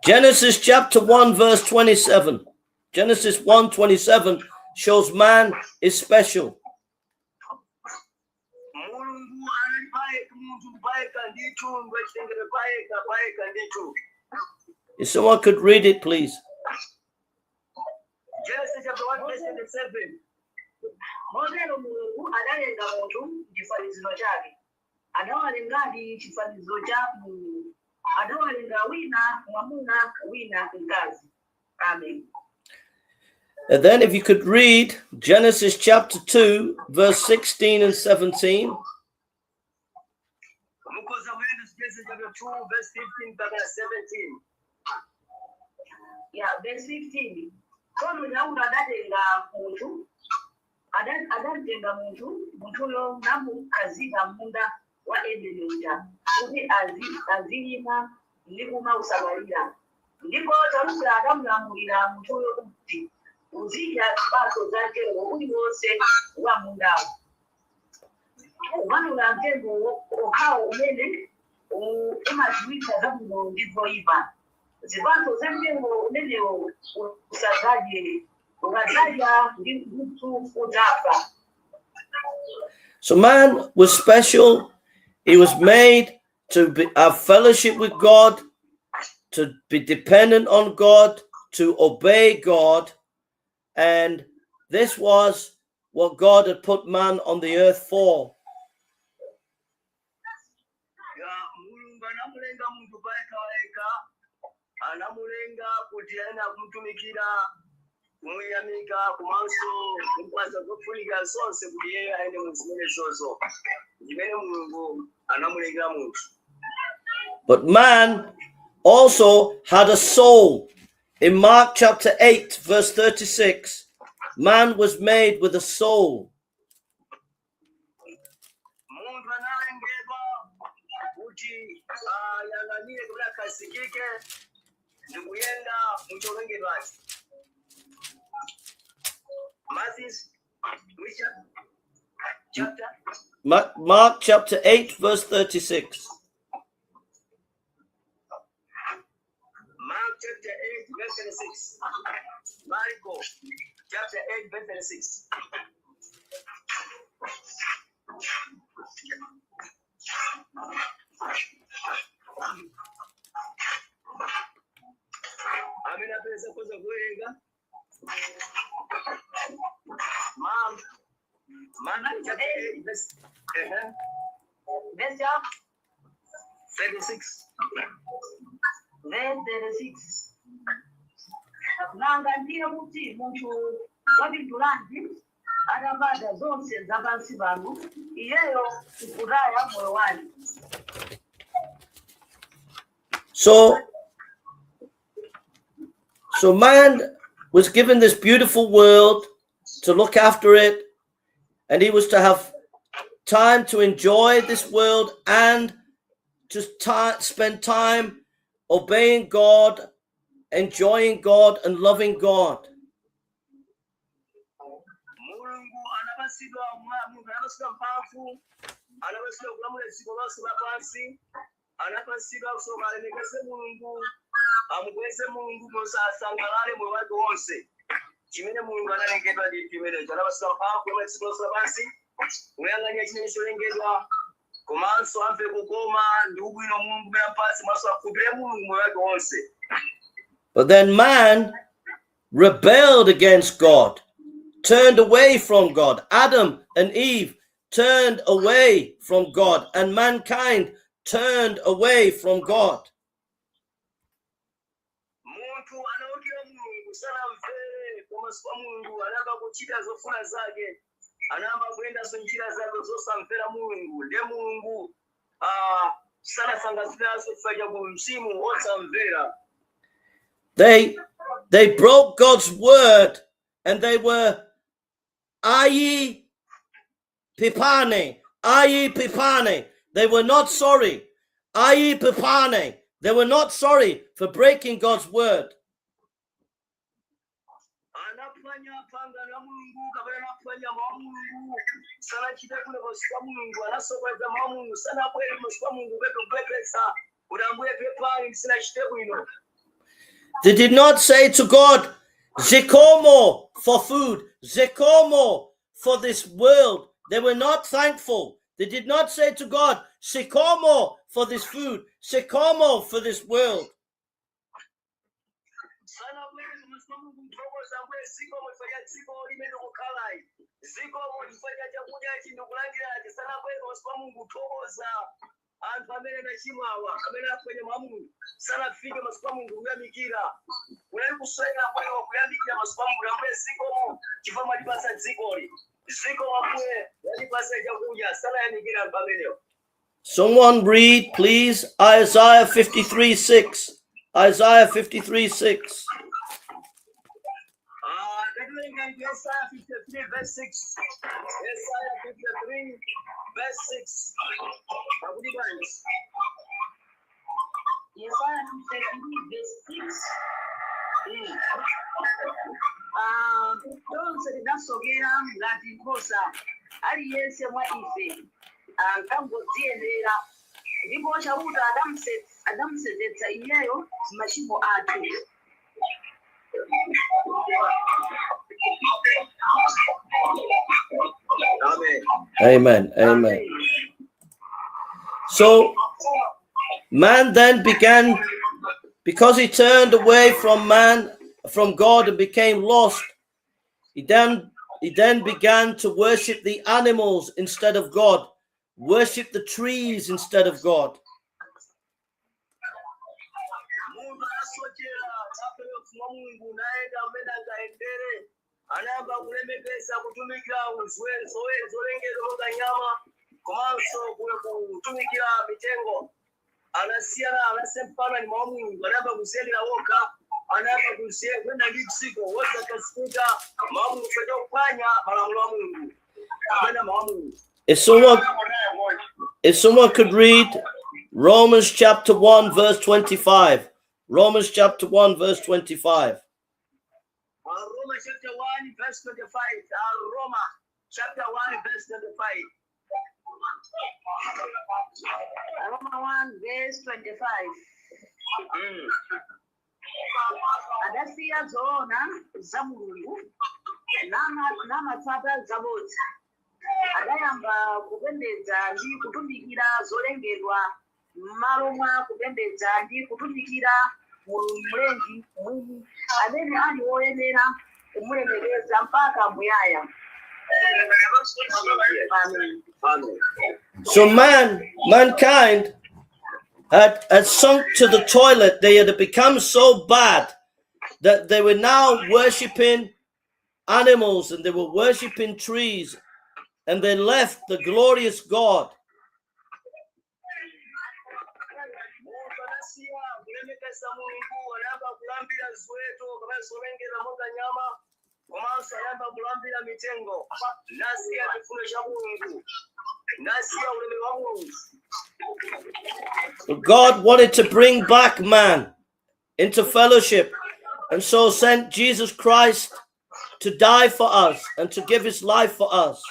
Genesis chapter 1 verse 27. Genesis 1:27 shows man is special. If someone could read it, please. Genesis chapter 1 verse 27. Mulungu analenga munthu chifaniziro chake. Anawalengadi chifaniziro cha Mulungu. Anawalenga wina mwamuna wina mkazi. Amen. And then if you could read Genesis chapter 2 verse 16 and 17. Genesis chapter 2 verse 15 to 17. Yeah, verse 15. Kono Mulungu adatenga munthu. Adatenga munthuyo namukazika munda wa Edeni uja kuti azilima ndi kumausamalira. Ndipo Talusa adamulamulira munthuyo kuti uzidya zipatso zake uliwonse wa mundawo. Umanula mtengo okhawo umene umadziwitsa zabwino ndi zoyipa. Zipatso za mtengo umenewo usadye. So man was special. He was made to have fellowship with God, to be dependent on God, to obey God. And this was what God had put man on the earth for. Muyamika kumanso kumpaza zofunika sonse kuti yeye aende muzimene zozo zimene Mulungu anamulenga munthu. But man also had a soul. In Mark chapter 8 verse 36, man was made with a soul. Munthu analengedwa kuti ayang'anire kuti akhazikike ndi kuyenda mu cholengedwachi. Mark chapter 8 verse 36. Mark chapter 8 verse 36. Mark chapter 8 verse 36. Amina pesa kuza kuenga. Chapter 8 verse 36. Verse 36. Nanga ndiye kuti munthu wabindulandi adabada zonse zapansi pano iyeyo kutaya moyo wake. So man was given this beautiful world to look after it, and he was to have time to enjoy this world and to spend time obeying God, enjoying God, and loving God. Chimene Mulungu analengedwa ndi chimene chanabasira mphamvu yomwe sikolosera pansi uyang'ania chimene cholengedwa komanso amve kukoma ndi ubwino Mulungu umene pansi maso akhulupirire Mulungu moyo wake wonse. But then man rebelled against God, turned away from God. Adam and Eve turned away from God, and mankind turned away from God. Mulungu anamba kuchita zofuna zake, anamba kuenda sonjira zake zosamvera Mulungu. Ndiye Mulungu sana sangasiraso kufanya kumsimu osamvera. They broke God's word, and they were ayi pipane. They were not sorry. Ayi pipane. They were not sorry for breaking God's word. They did not say to God, Zikomo for food, Zikomo for this world. They were not thankful. They did not say to God, Sikomo for this food, Sikomo for this world. Someone read, please, Isaiah 53:6. Isaiah 53:6. Isaiah 53 verse 6. Isaiah 53 verse 6. Isaiah 53 verse 6. Tonse linasogera ngati nkhosa aliyense mwa ife ankangodziendera ndipo chauta adamusenzetsa iyeyo machimo athu. Amen. Amen. So man then began, because he turned away from God and became lost, he then began to worship the animals instead of God, worship the trees instead of God. Anamba kulemekeza kutumikira zolengedwa monga nyama komanso kutumikira mitengo anasempana ni mwa Mulungu anamba kusendera woka anamba kwenda ndi dziko wosakasika mwa Mulungu fedwa kupanya malamulo a Mulungu amene mwa Mulungu. If someone could read Romans chapter 1 verse 25. Romans chapter 1 verse 25. Romans chapter 1 verse 25. Romans chapter 1 verse 25. Romans 1 verse 25. Adasiya zoona za Mulungu namatsata zabodza adayamba kupembedza ndi kutumikira zolengedwa m'malo mwa kupembedza ndi kutumikira Mlengi mwini amene ali woyenera kumulemekeza mpaka muyaya. So mankind had sunk to the toilet. They had become so bad that they were now worshipping animals and they were worshipping trees, and they left the glorious God. God wanted to bring back man into fellowship, and so sent Jesus Christ to die for us and to give his life for us.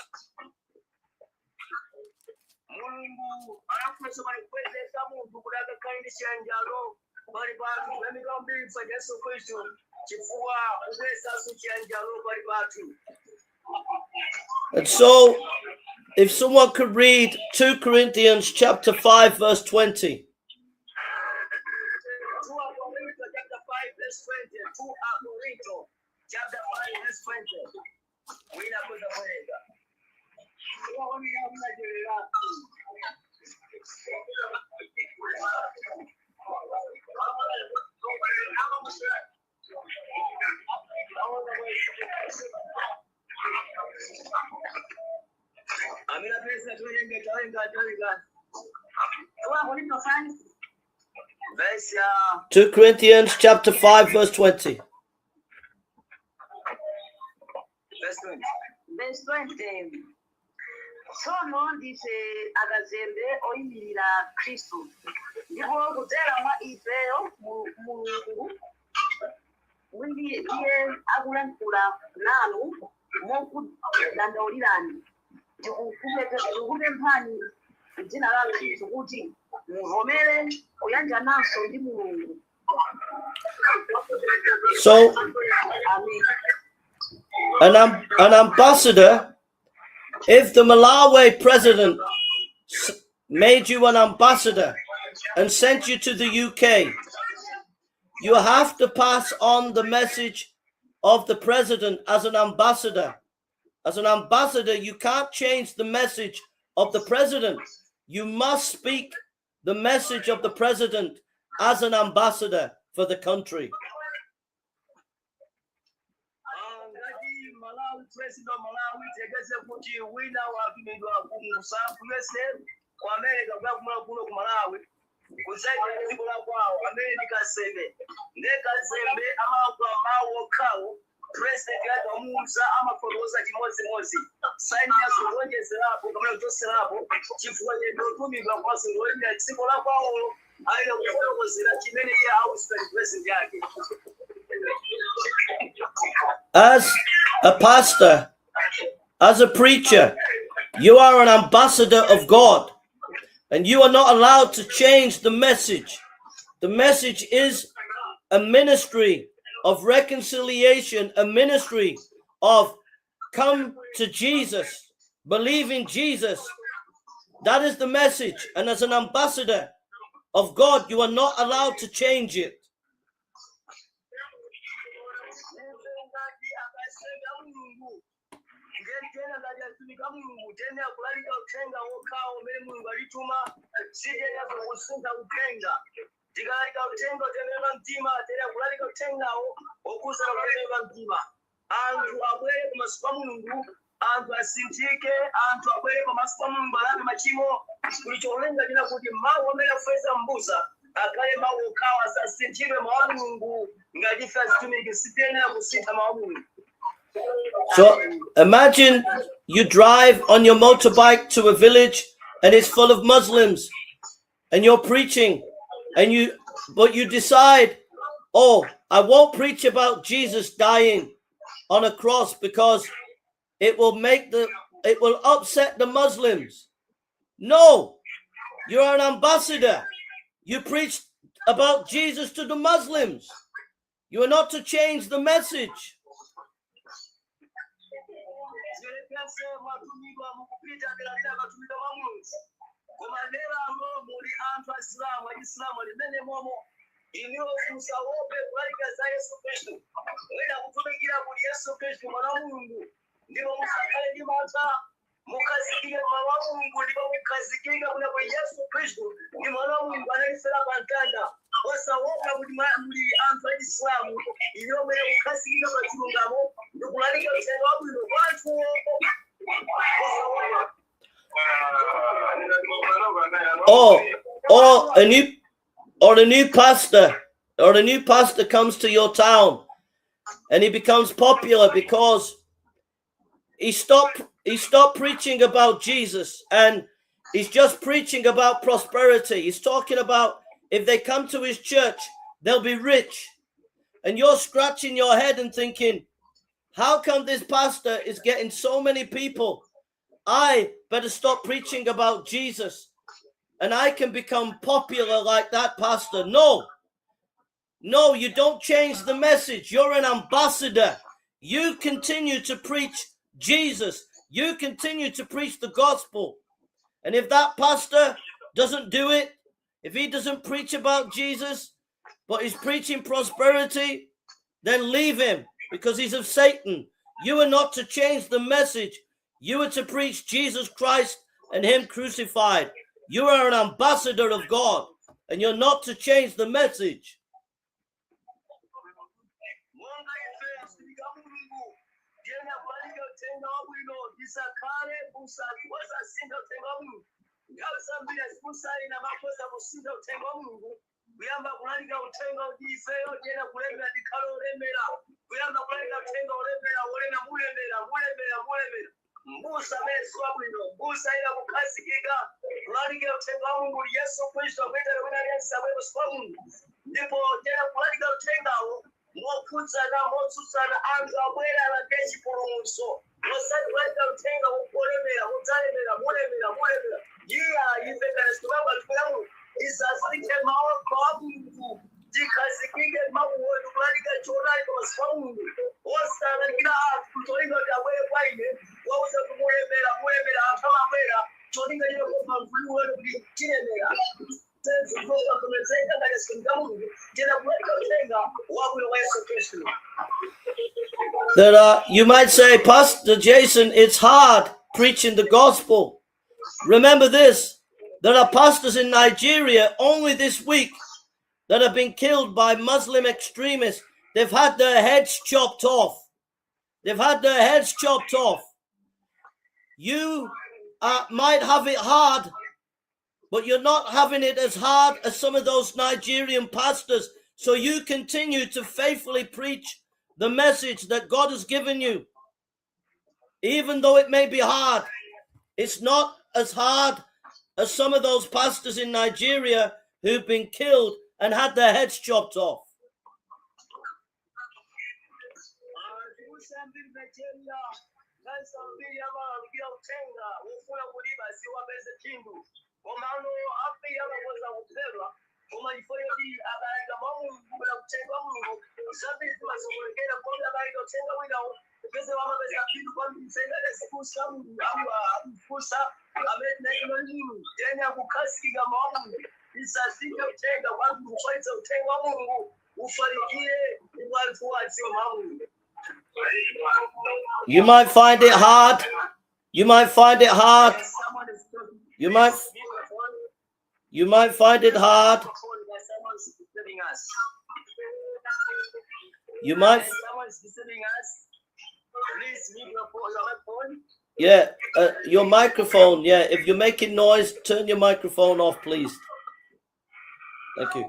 And so, if someone could read 2 Corinthians chapter 5 verse 20. Chapter 5 verse 20. Two Corinthians chapter 5 verse 20. Verse 20. Sono ndife akazembe oyimirira Khristu ndipo kudzera mwa ifeyo Mulungu ndiye akulankhula nanu mokudandaulirani tikupemphani dzina la Khristu kuti muvomere kuyanja naso ndi Mulungu. So, an ambassador, if the Malawi president made you an ambassador and sent you to the UK, you have to pass on the message of the president as an ambassador. As an ambassador, you can't change the message of the president. You must speak the message of the president as an ambassador for the country. President Malawi tegeze kuti wina watumidwa kumsafu USA kwa America kwa kuno ku Malawi kusaidira dziko la kwawo America sebe ndeka zembe amagwa mawo kawo president ya musa amafotoza chimodzimodzi saini ya zolengedwapo kamene choserapo chifukwa ndotumidwa kwa zolengedwa dziko la kwawo ayo kufotokozera chimene iye ausipenda president yake. As a pastor, as a preacher, you are an ambassador of God, and you are not allowed to change the message. The message is a ministry of reconciliation, a ministry of come to Jesus, believe in Jesus. That is the message. And as an ambassador of God, you are not allowed to change it. Anthu asintike, anthu abwere pamaso pa Mulungu alape machimo kulicholenga china kuti mawu amene afesa mbusa akhale mawu okhawo asasinthidwe mawu a Mulungu ngati ife azitumiki sitiyenera kusintha mawu a Mulungu. So imagine you drive on your motorbike to a village and it's full of Muslims and you're preaching but you decide, oh, I won't preach about Jesus dying on a cross because it will upset the Muslims. No, you're an ambassador. You preach about Jesus to the Muslims. You are not to change the message. Ndipo musakale ndi mantha mukazikike mwana wa Mulungu ndipo mukazikike kuna kwa Yesu Kristu ndi mwana wa Mulungu analifera pa mtanda osaopa kuti muli anthu a Isilamu ino mwe mukazikike pa chilungamo ndi kulalika uthenga wabwino kwa anthu. A new pastor comes to your town and he becomes popular because he stopped preaching about Jesus and he's just preaching about prosperity. He's talking about if they come to his church, they'll be rich. And you're scratching your head and thinking, how come this pastor is getting so many people? I better stop preaching about Jesus and I can become popular like that pastor. No, you don't change the message. You're an ambassador. You continue to preach Jesus. You continue to preach the gospel. And if that pastor doesn't do it, if he doesn't preach about Jesus, but he's preaching prosperity, then leave him because he's of Satan. You are not to change the message. You are to preach Jesus Christ and him crucified. You are an ambassador of God and you're not to change the message. Kuyamba kulalika uthenga ujifeyo jena kulemera dikalo olemera kuyamba kulalika uthenga olemera olena mulemera mbusa meswa bwino mbusa ila kukazikika kulalika uthenga wa Mulungu Yesu Kristo kwetera kwena lyensa bwebo swa Mulungu ndipo jena kulalika uthengawo mokhudzana motsutsana anthu abwera alake chipulumutso osati kulalika uthenga wolemera udzalemera mulemera iya ife kana sikubamba tikulamu isasike mawamungu tikazikike mauwoni kulalika chonali kwamasamungu osalalikira kutolinga kuti abwere kwa ine wauza kumulemera anthu amabwera cholinga chino kopa mfulu wenu kuti chilemera That you might say, Pastor Jason, it's hard preaching the gospel. Remember this, there are pastors in Nigeria only this week that have been killed by Muslim extremists. They've had their heads chopped off. They've had their heads chopped off. You might have it hard, but you're not having it as hard as some of those Nigerian pastors. So you continue to faithfully preach the message that God has given you. Even though it may be hard, it's not as hard as some of those pastors in Nigeria who've been killed and had their heads chopped off. You might find it hard. You might find it hard. You might find it hard. You might. Yeah, your microphone. Yeah, if you're making noise, turn your microphone off, please. Thank you.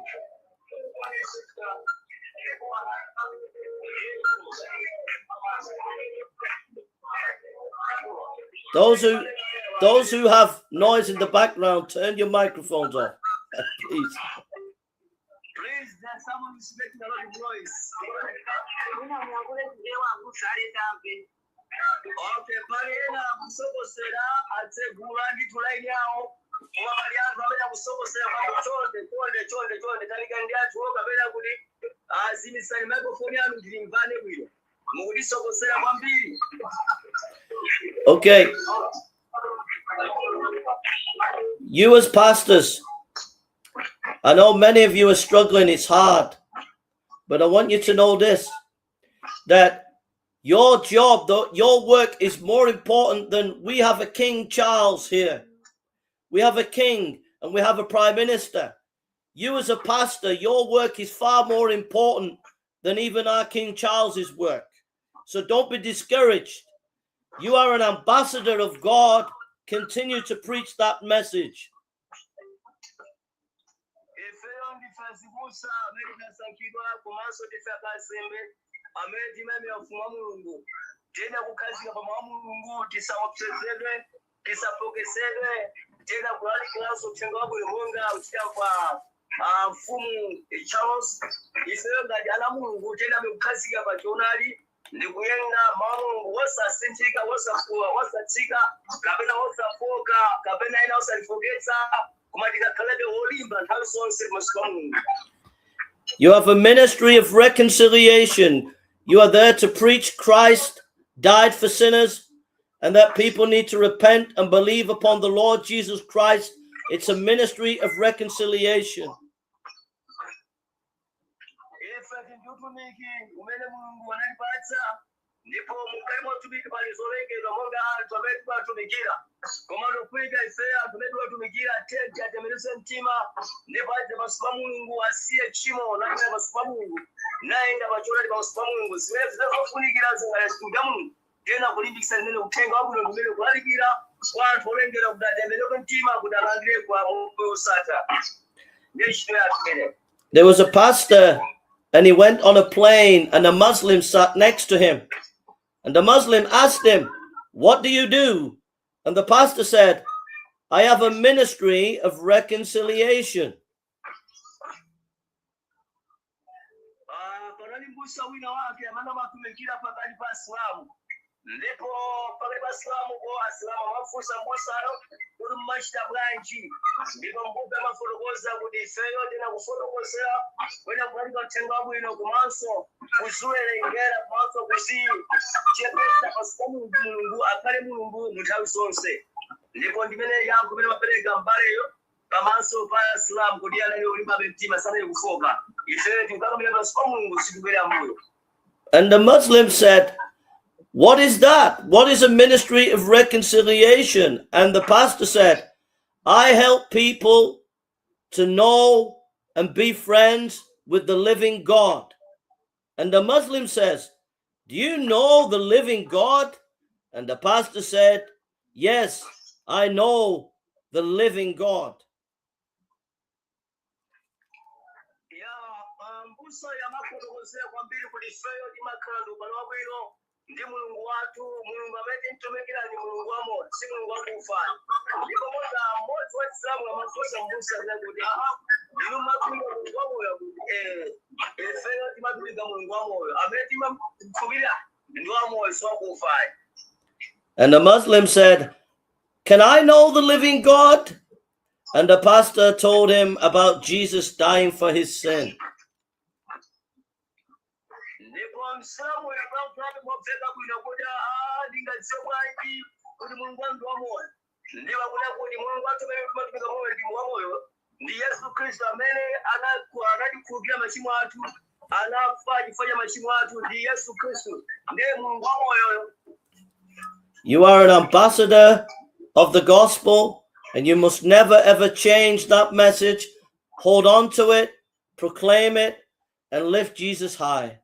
Those who have noise in the background, turn your microphones off, please. Please, there's someone who's making a lot of noise. Okay, Mariana, Musokosera, atagwa, ndipo wabalianza wamenya kusokosera kwa chonde kalikandi atu kabela kuti azimisani microphone yanu ndilimvane bwino mukudisokosera kwambiri. Okay, you as pastors, I know many of you are struggling, it's hard, but I want you to know this, that your job, your work is more important than we have a King Charles here. We have a king and we have a prime minister. You as a pastor, your work is far more important than even our King Charles's work. So don't be discouraged. You are an ambassador of God. Continue to preach that message. Tena kulali klaso uchenga wako monga uchiya kwa mfumu Charles ifenga alamulire tena mukasika pachonali ndikuyenga mamungu wasasinthika wasafuwa wasatsika kapena wasafoka kapena ina wasalifoketsa kumatika khalebe wolimba nthawi zonse masiku. You have a ministry of reconciliation. You are there to preach Christ died for sinners, and that people need to repent and believe upon the Lord Jesus Christ. It's a ministry of reconciliation. Ndipo mukali mwatumiki pali zolengedwa monga anthu amene timatumikira komano kuika ifeya anthu amene timatumikira tenti atembenuze mtima ndipo aite pamaso pa Mulungu asiye tchimo naime pamaso pa Mulungu nayenda pachonali pamaso pa Mulungu zimene zinazofunikira zingayasunga Mulungu tena kulimbikitsa zimene uthenga wabwino umene kulalikira kwa anthu olengedwa kuti atembenuke mtima kuti alandire kwa moyo osatha. Ndiyo ntchito yathu imeneyo. There was a pastor and he went on a plane and a Muslim sat next to him. And the Muslim asked him, "What do you do?" And the pastor said, "I have a ministry of reconciliation." Ndipo pakati pa Islamu ko Asilamu amafunsa mbosano kuti mmachita bwanji ndipo mbuga amafotokoza kuti ifeyo tinakufotokozera kwena kulalika uthenga wabwino komanso kuziwerengera komanso kuzichepetsa pasi pa Mulungu akhale Mulungu nthawi zonse. Ndipo ndimene yankho imene mapereka mbaleyo pamaso pa Islam kuti anali olimba mtima sanali kufoka. Ifeyo tinkakamira pasi pa Mulungu sikubwera mbuyo. And the Muslim said, "What is that? What is a ministry of reconciliation?" And the pastor said, "I help people to know and be friends with the living God." And the Muslim says, "Do you know the living God?" And the pastor said, "Yes, I know the living God." Ndi Mulungu wathu, Mulungu amene tumikira ndi Mulungu wamodzi, si Mulungu wakufa. Ndipo moza mmodzi wa Islamu amafunsa Musa kuti inu mmatumikira Mulungu wamoyo kuti ifeyo timatumikira Mulungu wamoyo amene timakhulupirira ndi wamoyo si wakufa. And the Muslim said, "Can I know the living God?" And the pastor told him about Jesus dying for his sin. You are an ambassador of the gospel, and you must never ever change that message. Hold on to it, proclaim it, and lift Jesus high.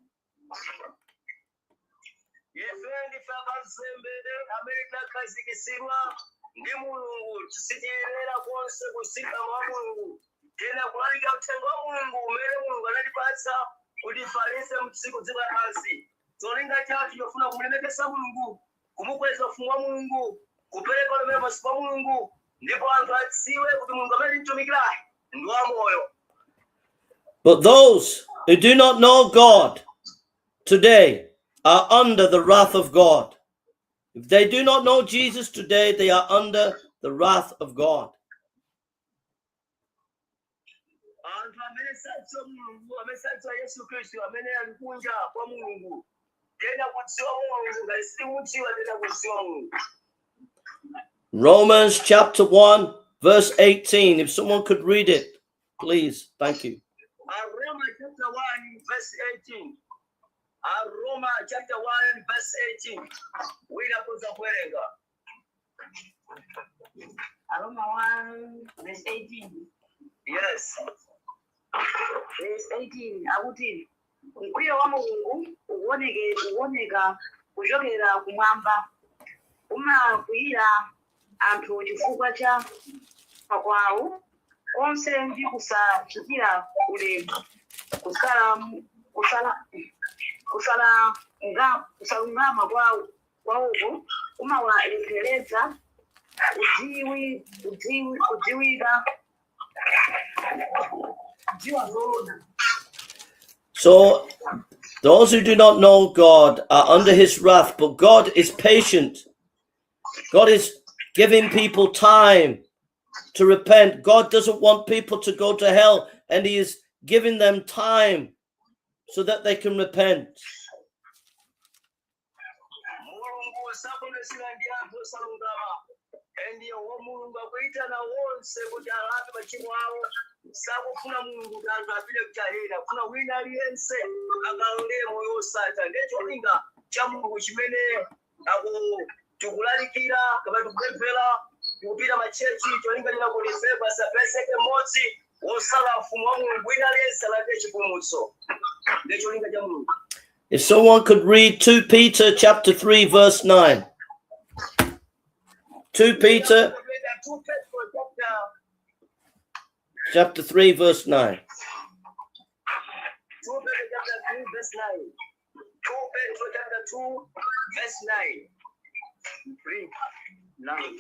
But those who do not know God today are under the wrath of God. If they do not know Jesus today, they are under the wrath of God. Romans chapter 1, verse 18. If someone could read it, please. Thank you. Romans chapter 1, verse 18. Romans chapter 1, verse 18. Romans 1, verse 18. Yes. Verse 18. Akuti mkwiyo wa Mulungu uwoneka kuchokera kumwamba umakwiyira anthu chifukwa cha makwawo onse ndi kusachitira ulemu kusalungama kwawoko umawalekereza kudziwika. So those who do not know God are under his wrath, but God is patient. God is giving people time to repent. God doesn't want people to go to hell, and he is giving them time so that they can repent. If someone could read 2 Peter chapter 3 verse 9. 2 Peter chapter 3 verse 9. 2 Peter chapter 2 verse 9. 9.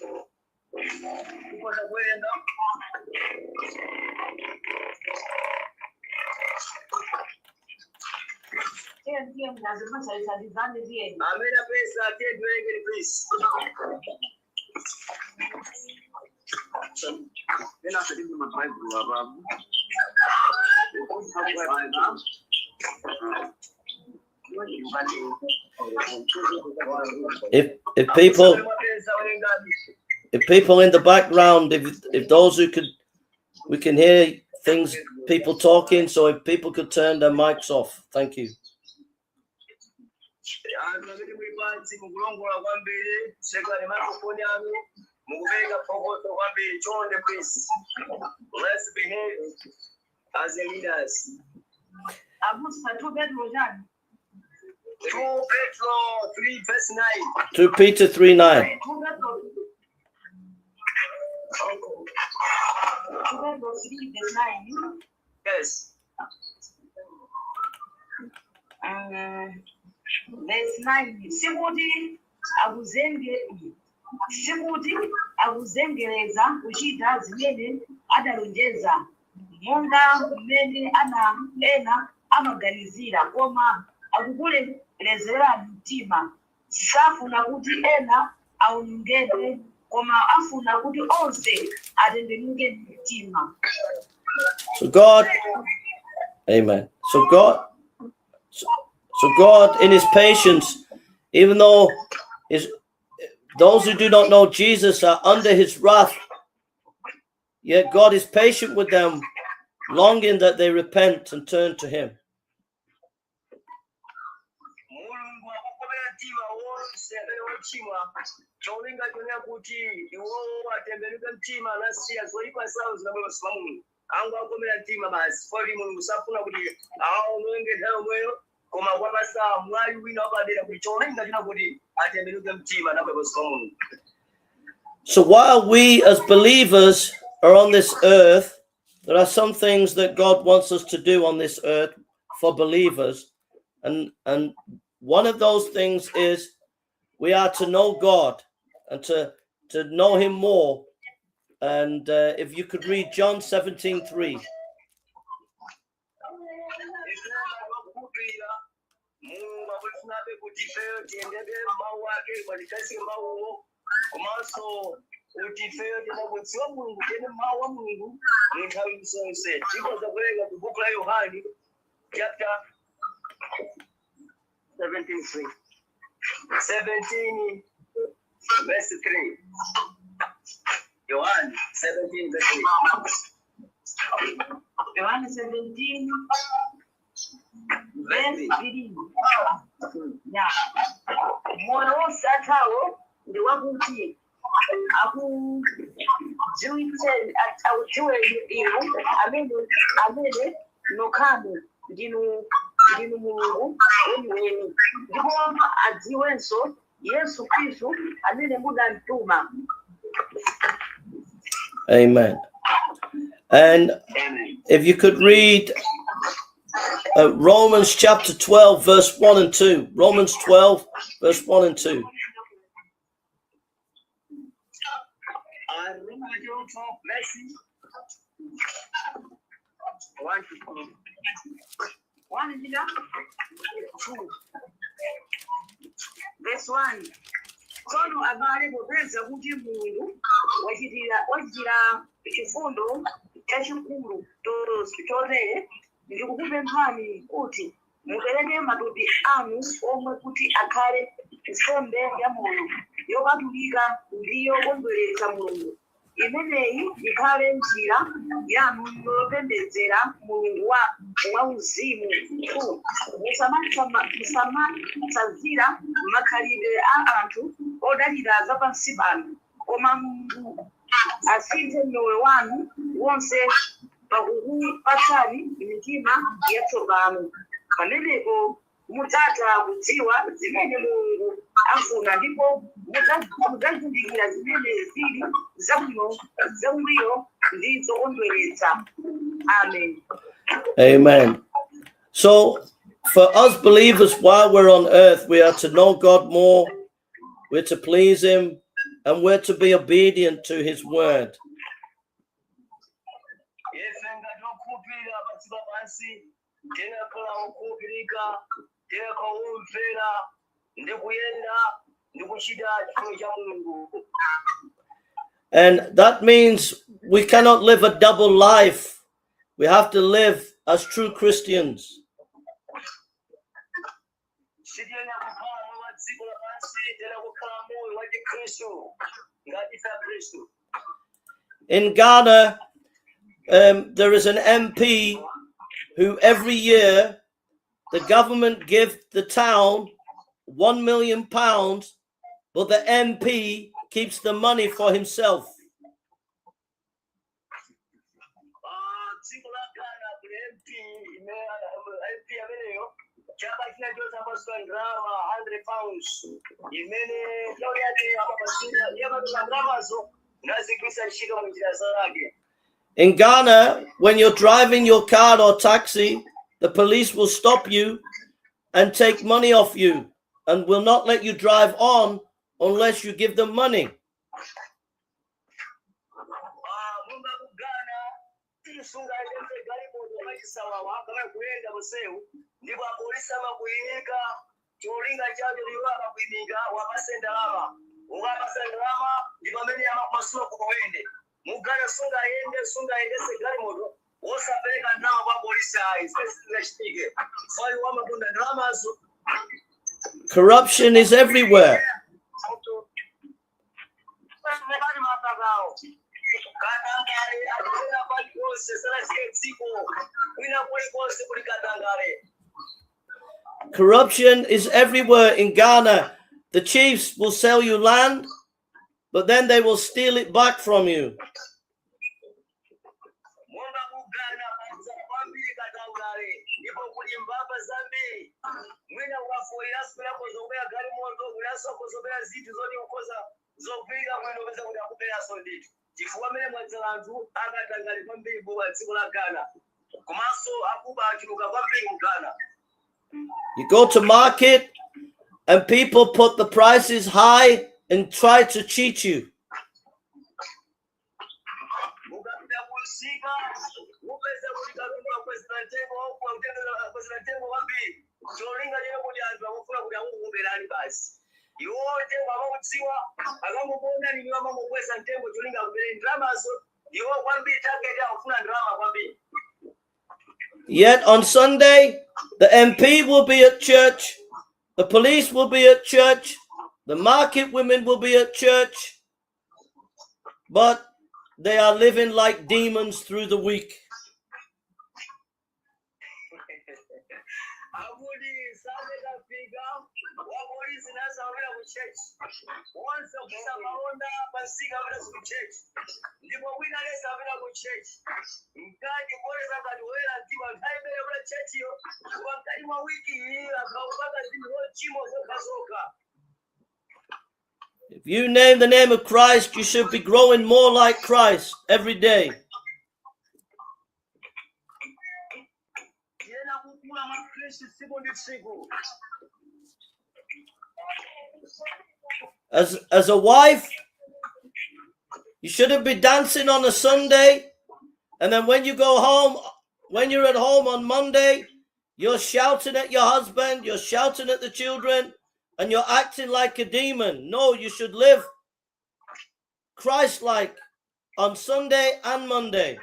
If people in the background, if those who could, we can hear things, people talking, so if people could turn their mics off. Thank you. Let's behave as the leaders. 2 Petro 3 verse 9. 2 Peter 3:9. 2 Petro 3 verse 9. Yes. Verse 9. Sikuti akuzengereza kuchita zimene adalonjeza monga mmene ena amaganizira koma akukulezerani mtima safuna kuti ena aonongedwe koma afuna kuti onse atembenuke mtima. So God, amen. So God in his patience, even though those who do not know Jesus are under his wrath, yet God is patient with them, longing that they repent and turn to him. So while we as believers are on this earth, there are some things that God wants us to do on this earth for believers, and one of those things is we are to know God and to know him more. And if you could read John 17:3. Chapter 17 verse 3. John 17 verse 3. John 17 verse 3. Yeah. Moyo wosathawo ndi wakuti akudziweni inu amene nokhanu ndinu Mulungu weniweni ndipo adziwenso Yesu Khristu amene munamtuma. Amen. And if you could read Romans chapter 12 verse 1 and 2. Romans 12 verse 1 and 2. Verse 1. Tsono abale popeza kuti Mulungu wachitira chifundo chachikulu chotere ndikukupemphani kuti mupereke matupi anu omwe kuti akhale nsembe ya moyo yopatulika ndi yokondweretsa Mulungu. Imeneyi ikhale njira yanu yopembedzera Mulungu wa uzimu. Musamatsazira makhalidwe a anthu odalira zapansi pano, koma Mulungu asinthe moyo wanu wonse pakukupatsani mitima yatsopano. Pamenepo mudzatha kudziwa zimene Mulungu afuna ndipo mudzazindikira zimene zili zabwino ndi zokondweretsa. Amen. Amen. So for us believers, while we're on earth, we are to know God more, we're to please him, and we're to be obedient to his word. And that means we cannot live a double life. We have to live as true Christians. Sitiyenera kukhala mwa dziko lapansi, tena kukhala moyo wa Chikristu ngati ife Akhristu. In Ghana, there is an MP who every year the government gives the town £1 million, but the MP keeps the money for himself. Dziko la Ghana kuli MP ameneyo chaka chinacho chapaswa ndalama £100 imene nthawi yake amapasira yamapita ndalamazo nazigwisa ntchito mu njira zake. In Ghana, when you're driving your car or taxi, the police will stop you and take money off you and will not let you drive on unless you give them money. Munga ku Ghana sungaende galimoto machisawawa kama kuyenda musewu ndipo apolisi amakuyimika cholinga chacho liwo akakuyimika wapase ndalama ukapasa ndalama ndi pamene amasuwa kukuyende. Mu Ghana sungayendese galimoto wosapereka ndalama kwa polisi ayi zingachitike so wamagunda ndalamazo. Corruption is everywhere. Corruption is everywhere in Ghana. The chiefs will sell you land, but then they will steal it back from you. You go to market and people put the prices high and try to cheat you. Yet on Sunday, the MP will be at church, the police will be at church, the market women will be at church, but they are living like demons through the week. If you name the name of Christ, you should be growing more like Christ every day. As a wife, you shouldn't be dancing on a Sunday, and then when you go home, when you're at home on Monday, you're shouting at your husband, you're shouting at the children, and you're acting like a demon. No, you should live Christ-like on Sunday and Monday.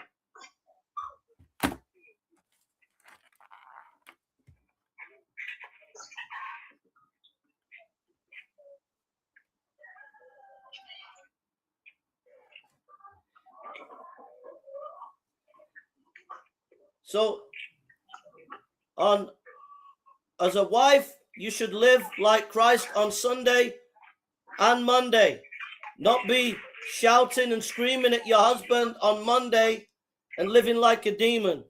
So, as a wife, you should live like Christ on Sunday and Monday. Not be shouting and screaming at your husband on Monday and living like a demon.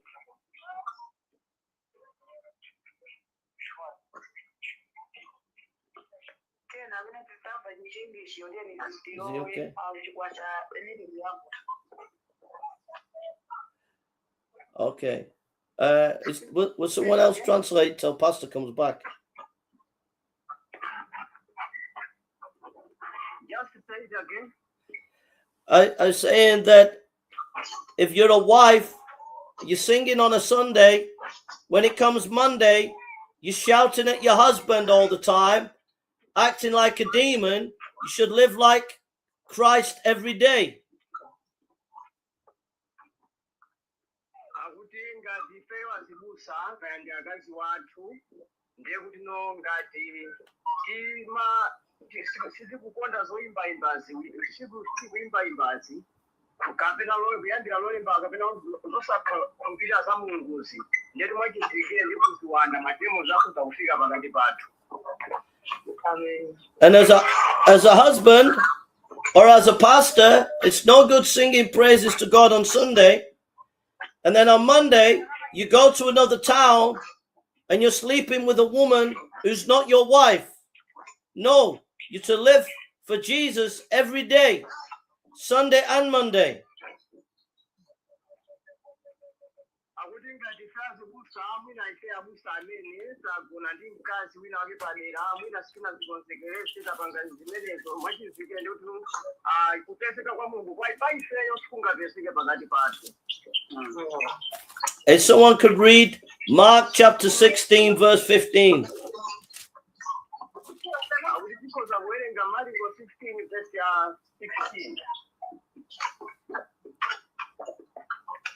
Is he okay? Okay. Will someone else translate till Pastor comes back? I'm saying that if you're a wife, you're singing on a Sunday, when it comes Monday, you're shouting at your husband all the time, acting like a demon. You should live like Christ every day. abusa kaya ndi akazi wathu ndiye kuti no ngati sizikukonda zoyimbayimbazi sizikuimbayimbazi kapena kuyambira lolemba kapena zosakhulupirira za mulunguzi ndiye timwachizikire ndi kuziwanda matemo zakuza kufika pakati pathu. And as a husband or as a pastor, it's no good singing praises to God on Sunday, and then on Monday you go to another town and you're sleeping with a woman who's not your wife. No, you're to live for Jesus every day, Sunday and Monday. If someone could read Mark chapter 16 verse 15.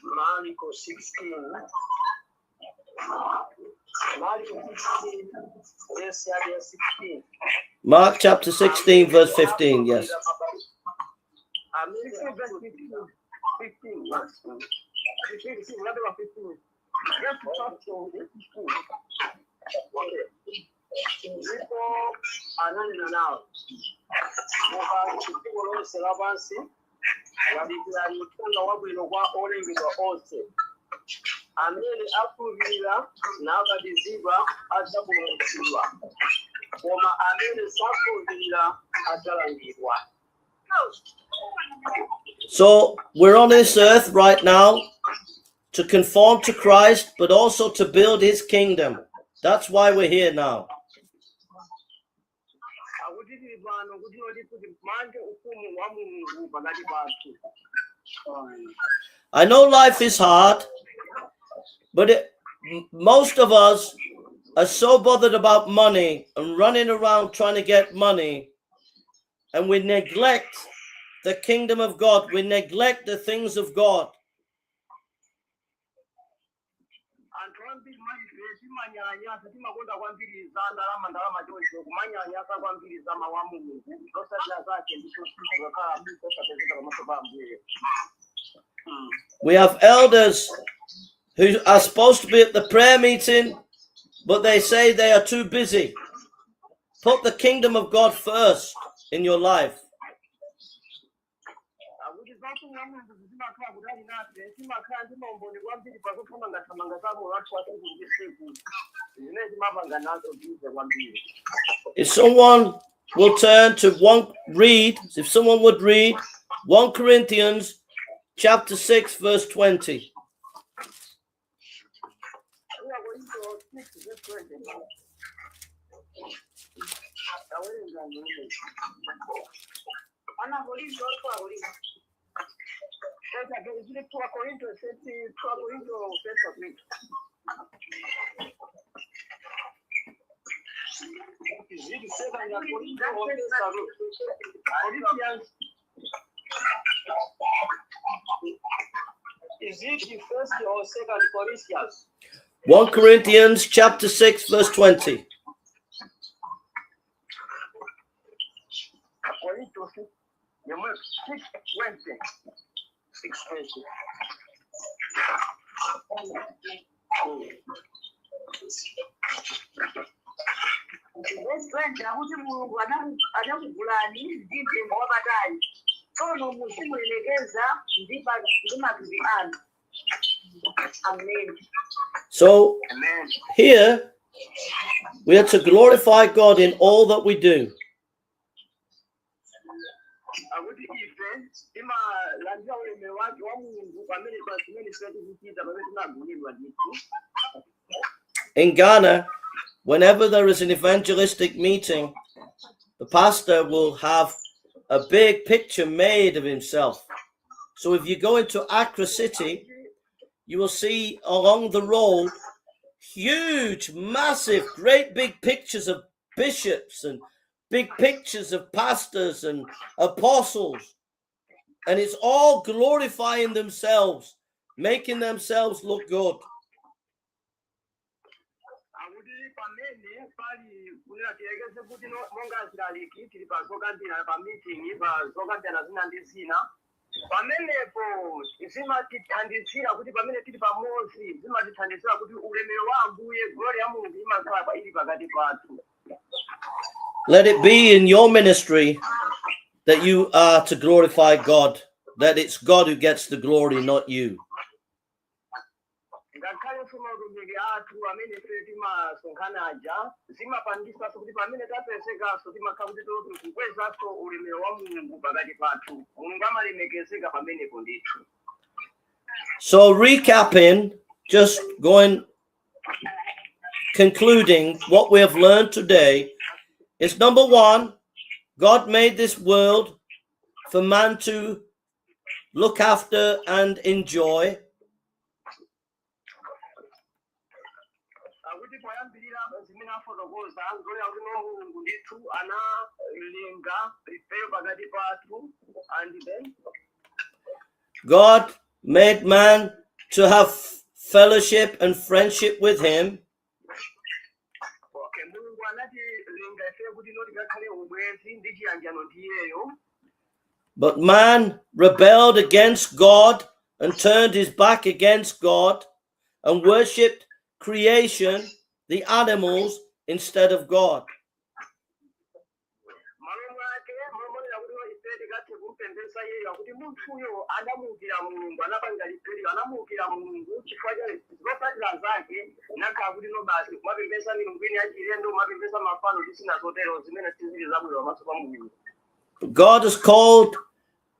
Marco 16. Mark chapter 16 verse 15, yes. Amene akuvira n'abadizibwa adzapulumutsidwa koma amene sakuvira adzalangidwa. So we're on this earth right now to conform to Christ, but also to build his kingdom. That's why we're here now. I know life is hard, but most of us are so bothered about money and running around trying to get money, and we neglect the kingdom of God. We neglect the things of God. We have elders who are supposed to be at the prayer meeting, but they say they are too busy. Put the kingdom of God first in your life. If someone will turn to if someone would read 1 Corinthians chapter 6 verse 20. Is it the first or second Corinthians? 1 Corinthians chapter 6 verse 20. So here we are to glorify God in all that we do. In Ghana, whenever there is an evangelistic meeting, the pastor will have a big picture made of himself. So if you go into Accra City, you will see along the road huge, massive, great big pictures of bishops and big pictures of pastors and apostles. And it's all glorifying themselves, making themselves look good. Akuti pamene pali kunena tilegeze kuti monga azilaliki tili pa zokambirana pa meeting pa zokambirana zina ndi zina. Pamenepo zimatithandizira kuti pamene tili pamodzi zimatithandizira kuti ulemerero wa Ambuye glory ya Mulungu imakhala ili pakati pathu. Let it be in your ministry that you are to glorify God, that it's God who gets the glory, not you. Ngakhale mautumiki athu amene ife timasonkhana aja zimapangisanso kuti pamene tapezekanso timakhala kuti tikukwezaso ulemerero wa Mulungu pakati pathu. Mulungu amalemekezeka pamenepo ndithu. So recapping, just concluding what we have learned today is number one, God made this world for man to look after and enjoy. God made man to have fellowship and friendship with him. But man rebelled against God and turned his back against God and worshipped creation, the animals, instead of God. God has called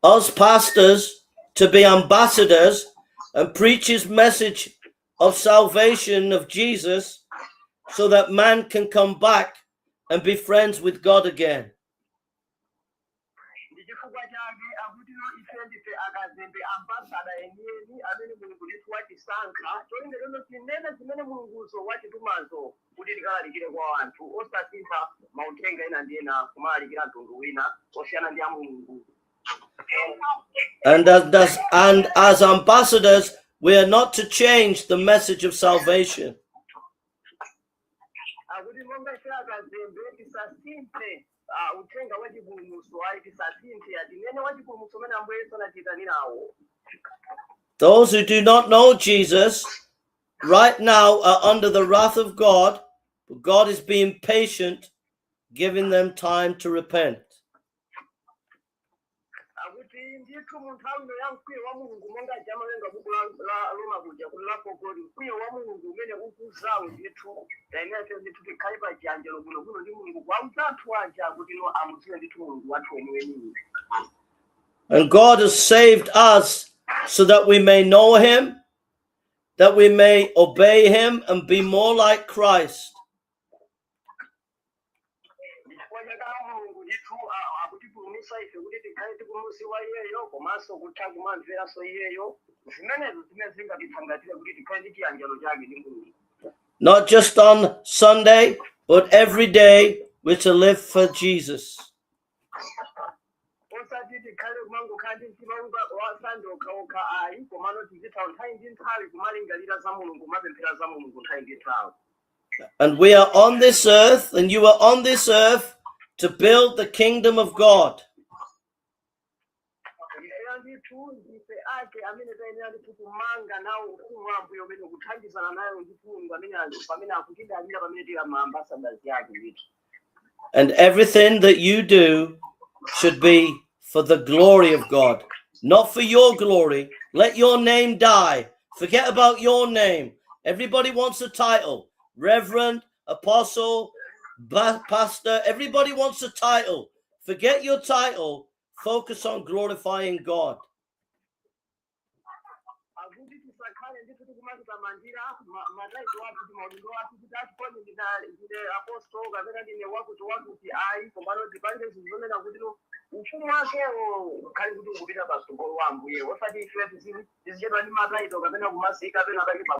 us pastors to be ambassadors and preach his message of salvation of Jesus so that man can come back and be friends with God again. And as ambassadors, we are not to change the message of salvation. Those who do not know Jesus right now are under the wrath of God, but God is being patient, giving them time to repent. And God has saved us so that we may know him, that we may obey him and be more like Christ. Not just on Sunday, but every day we're to live for Jesus. And we are on this earth, and you are on this earth to build the kingdom of God. And everything that you do should be for the glory of God, not for your glory. Let your name die. Forget about your name. Everybody wants a title. Reverend, apostle, pastor. Everybody wants a title. Forget your title. Focus on glorifying God.